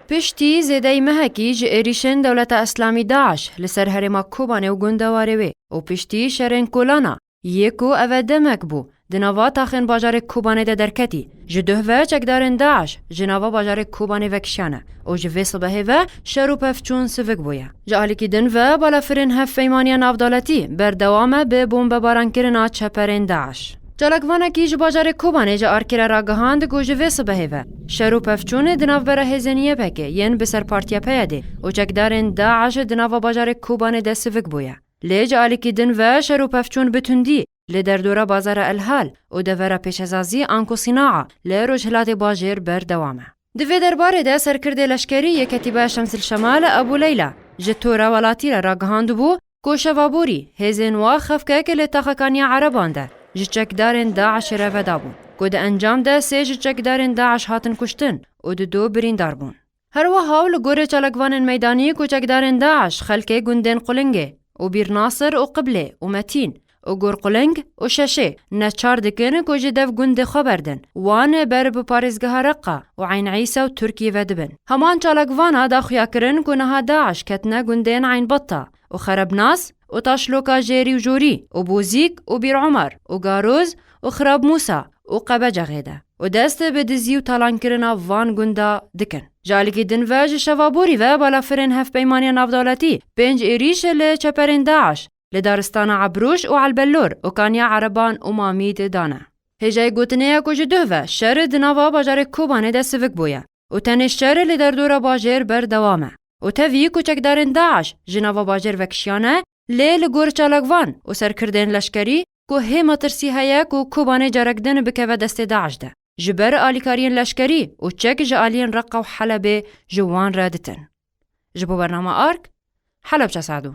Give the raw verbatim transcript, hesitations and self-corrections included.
Piştî zêdeyî mehekî ji êrîşên Dewleta Îslamî DAIŞ li ser herêma Kobanê û gundewarê wê û piştî şerên Kolana, yê ku ev e demek bû, di nava taxên bajarê Kobanê de derketî. Ji duh ve çekdarên DAIŞ ji nava bajarê Kobanê vekişiyane û ji vê sibehê ve şer û pevçûn sivik bûye. Ji alîkî din ve balafirên hevpeymaniya navdewletî berdewam e bi bombebaran kirina çeperên DAIŞ. Çalakvanekî ji bajarê Kobanê ji Arkê re ragihand ku ji vê sibehê ve şer û pevçûn di navbera hêzên Y P G yên bi ser Partiya P Y D'ê û çekdarên DAIŞ di nava bajarê Kobanê de sivik bûye. Lê ji alîkî din ve şer û pevçûn bi tundî li derdora bazara Elhal û devera Pêşezazî anku Sînaa li rojhilatê bajêr berdewam e. Di vê derbarê de serkirdê leşkerî yê Ketîbaya Şemsil Şemal Ebû Leyla ji Tora Welatî re ragihandibû ku şeva borî hêzên wa xefkek li taxa Kaniya Ereban de ji çekdarên DAIŞ'ê re vedabûn, ku di encam de sê ji çekdarên DAIŞ hatin kuştin û dido birîndar bûn. Her wiha û li gorî çalakvanên meydanî ku çekdarên DAIŞ xelkê gundên Qulingê û Bîr Nasir û Qiblê û Metîn û Gor Quling û Şeşê neçar dikin ku ji dev gundê xwe berdin, wan ber bi parêzgeha Reqa û Eyn Îsa û Tirkiyê ve dibin. Heman çalakvana da xuya kirin ku niha DAIŞ ketine gundên Eyn Betta û Xerebnas û Taşloka Jêrî û Jorî û Bozîk û Bîr Omer û Garoz û Xirab Mûsa û Qebecexê de û dest bi dizî û talankirina van gunda dikin. Ji alîkî din ve ji şeva borî ve balafirên hevpeymaniya navdewletî pênc êrîş li çeperên DAIŞ li daristana Ebrûş û Elbelor û Kaniya Ereban û Mamîd dane. Hêjayî gotinê ye ku ji duh ve şer di nava bajarê Kobanê de sivik bûye û tenê şer li derdora bajêr berdewam e û tevî ku çekdarên DAIŞ ji nava bajêr vekişiyane, lê li gor çalakvan û serkirdên leşkerî ku hê metirsî heye ku Kobanê carek din bikeve destê DAIŞ de, ji ber alîkariyên leşkerî û çek ji aliyên Reqa û Helebê ji wan re ditin. Ji bo bernama Ark, Helebçe Sado.